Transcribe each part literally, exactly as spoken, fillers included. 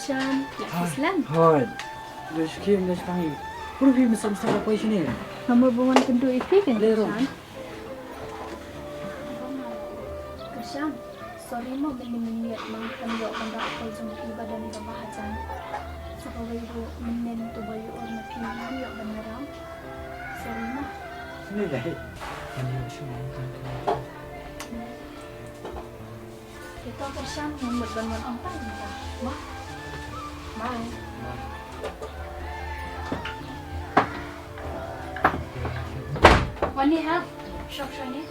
Shan, la ki slem. Hoi. Dei skim, dei skim. Pur phi masa masa ka poi sini. Namar ba wan kynduh ïa phi kan. Le ro. Shan. Kyrshan, sorry mo, mynnin mynmiet ma ngam ïoh ban rah ka call jong phi ba don kaba hajan. Sa kawei ruh mynnin to ba ïoh ur na phi ngam ïoh ban ïarap. Sorry mo. Sini dei. Ani shu mo kan. Ito Kyrshan, ngan mut ban wan ong tang ïa ka. Ma. Bye. Wan ïa help. Shop shop ni.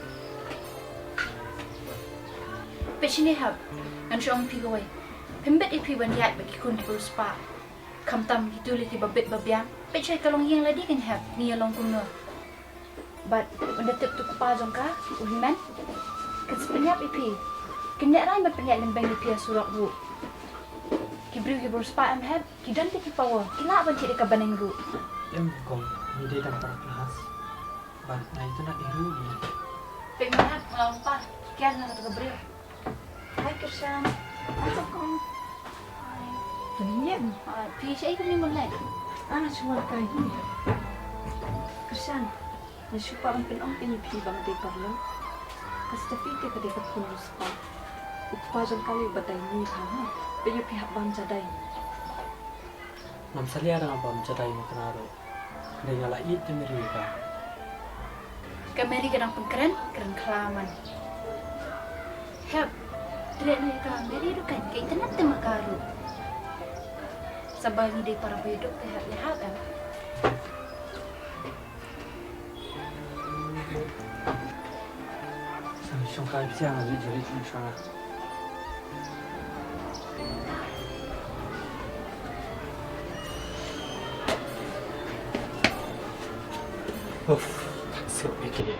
Peit shini help. Ngan shu ong phi kawei. Phim bit ïa phi ban ïaid bad ki khun kiba riewspah. Khamtam kito lei kiba bit ba biang. Peit shai ka longïing lade kan help. Ngi ïa long kumno. Bad ynda tip tu kpa jong ka, u hynmen, kan sa pynïap ïa phi. Kin ïaid rang ban pynïaid lynbeiñ ïa phi ha surok ruh. Ki briew kiba riewspah em hep, ki don te ki power, ki lah ban thied ïa ka bneng ruh. Em kong, ngi dei tang para klas. Bad ngi ïa tynat ïa ruh ngi. Peit ma hep, nga ong pa, kiar na kata ka briew. Hai Kyrshan. Hai Kong. Hai. Pynïeng. Ah, phi shaei kumne mynleit? Nga shu wan kai hi. Kyrshan. Nga shu pat ban pynong ïa phi ba nga dei paralok. Ka Steffi te ka dei ka khun riewspah. U kpa jong ka lei ba dei ni ha ha. Peit ïa phi hap bam jadai. Ngam salia da nga bam jadai ma kane ruh. Dei nga la ïeit te Mary ka. Ka Mary ka dang pynkren, kren khlaw man. Hep, treh ne ka Mary ruh kan, ka internet te ma ka ruh. Sa ba ngi dei para baiaduk te hep ïa hap em. Shong kai pisa ngi jeri shong shong. Uff, tak suk ni kini.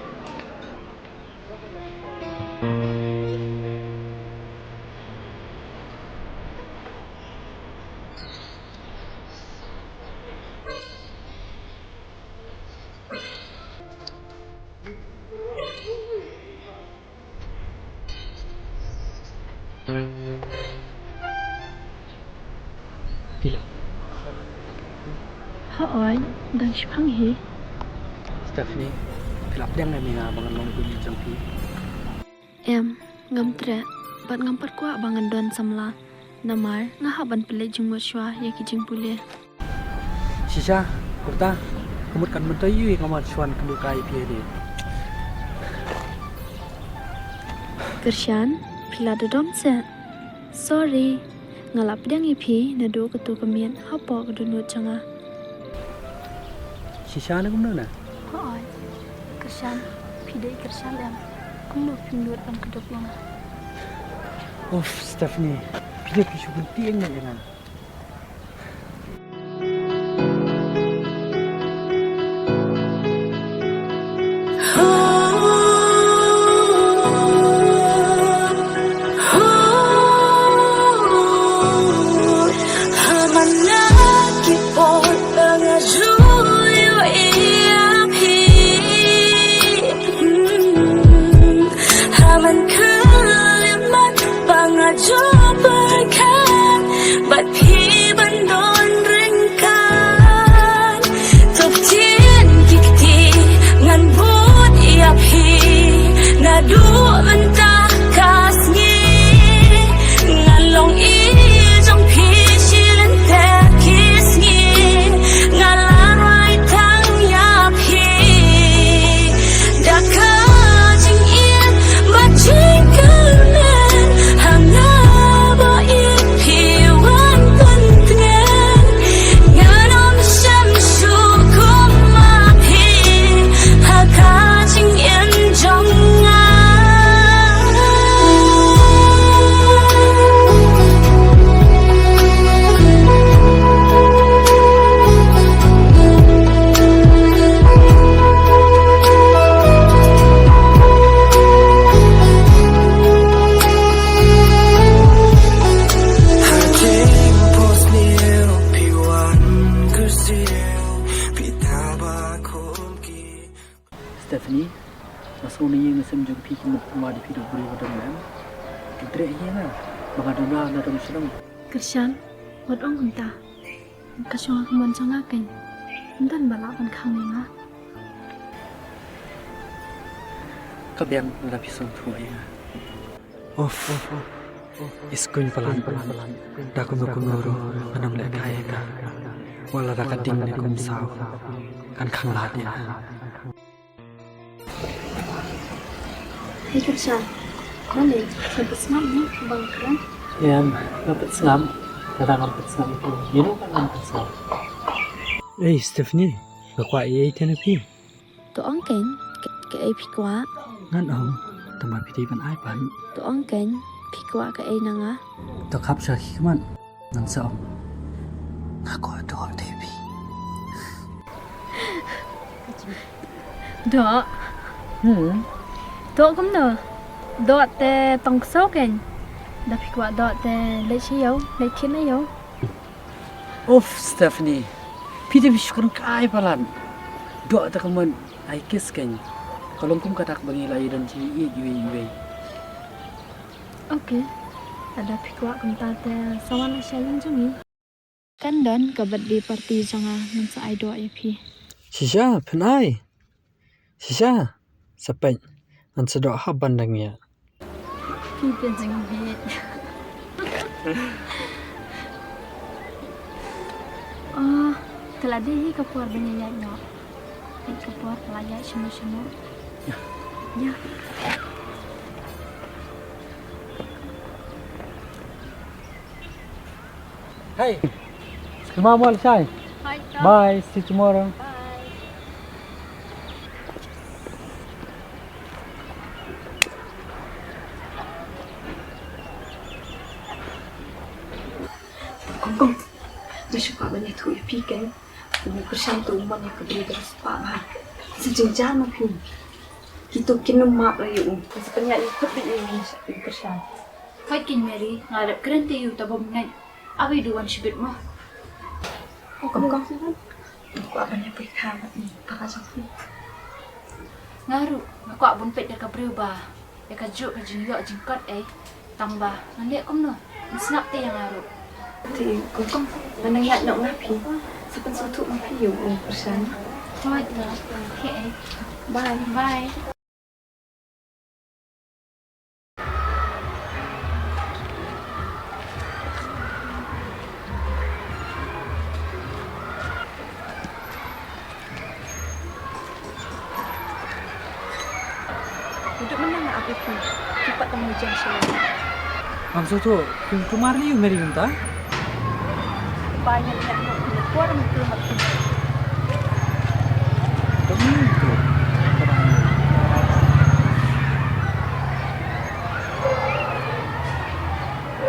Phi la. Hooid, dang shipang hi. Stephanie, phi la pdiang ïa nga ba ngan long kuli jong phi? Em, ngam treh, bad ngam pat kwah ba ngan don samla. Namar, nga hap ban pynleit jingmut shuwa ïa ki jingpule. Shisha, kurta, ka mut kan myntoi ïa nga mat shuwa kynduh kai phi ïa dei. Kyrshan, phi la dodom se. Sorry, nga la pdiang ïa phi naduh kato ka miet hapoh ka dohnud jong nga. Shisha ne kumno na? Hooid. Kyrshan, phi dei Kyrshan em. Kumno phim nud ban kdup ïa nga? Uff, Stephanie, phi dei phi shu kyntieng ïa nga. Ha man ki por ba nga ju ïohi ïa phi. Hmm. Ha man khyllipmat ba nga ju pyrkhat bad phi ban don ryngkat. To ktien ki kti ngan bud ïa phi naduh mynta ka sngi. Ngan long i jong phi shi lynter ki sngi. Nga la rai tang ïa phi da ka jingïeit bad jingkyrmen. Ha nga ba ïeit phi wan pyntngen. Ngan ym shym shu kum ma phi ha ka jingim jong nga. Stephanie, nga sngew na ïing na sem jong phi ki mut ma da phi da u briew ba dang lem. Ki treh hi ïa nga ba nga duna na dong shnong. Kyrshan, Wat ong kumta. Ka shong ka mon jong nga keiñ. Ym don ba lah ban khang ïa nga. Ka biang lada phi sngewthuh ïa nga. Uff. I skuiñ palat. Da kumno kumno ruh ngan ym lehkai ïa ka. Wat lada ka ding ne kum saw, kan khang lad ïa nga. Hei Kyrshan, balei? Nga pat sngap ne ba nga kren? Em, nga pat sngap. Lada ngam pat sngap ïa phi, ïano pat ngam pat sngap? Ei Stephanie, nga kwah ïa ei te na phi. To ong keiñ, ka, kaei phi kwah? Ngan ong, tang ba phi dei ban ai pat. To ong keiñ, phi kwah kaei na nga? To khap sha ki khmat. Ngan sa ong, nga kwah doh te phi. Doh? Hmm. Doh kumno? Doh te tong ksew keiñ. Da phi kwah doh te leit sha ïew, leit thied na ïew. Uff, Stephanie. Phi te phi shu kren kai palat. Doh te ka mon ai kiss keiñ. Ka long kum ka dak ba ngi la ïadon jingïeit iwei iwei. Okay. Lada phi kwah kumta te sa wan sha ïing jong ngi. Kan don ka birthday party jong nga, ngan sa ai doh ïa phi. Shisha, phin ai. Shisha, sa peit. Ngan sa doh haba dang ïa. Phi te jingbieit. Oh, ka la dei hi ka por ban ïaid noh. Peit ka por ka la ïaid shano shano. Ïa. Hey. Skema mo lashai. Bye. See you tomorrow. Bye. Kong kong. Nga shu kwah ban ïathuh ïa phi keiñ. U Kyrshan te u mon ïa ka briew da riewspah bha. Sa jynjar ma phi. Kito kin ym map ruh ïa u. Sa pynïaid ïa u khut ïa u Kyrshan. Hooid keiñ Mary, nga la dep kren te ïa u ta bym ngeit. Awei du wan shibit mo. Kong kong. Nga kwah ban ïa pyrkhat bad i para jong phi. Nga ruh nga kwah ban peit da ka briew ba ïa kajuh ka jingïoh jingkot ei. Tang ba ngan leh kumno? Ngan sngap te ïa nga ruh. Te kong kong, ngan nang ïaid noh nga phi. Sa pynsngewthuh ma phi ïa u Kyrshan. Hooid. Okay ei. Bye. Bye. Duduk mynta nga ap ïa phi. Phi pat tang mujan shalor. Ngam sngewthuh, phi, phi mar ïa u Mary mynta? Ba ngan ïaid noh, phi la por mynta ma phi.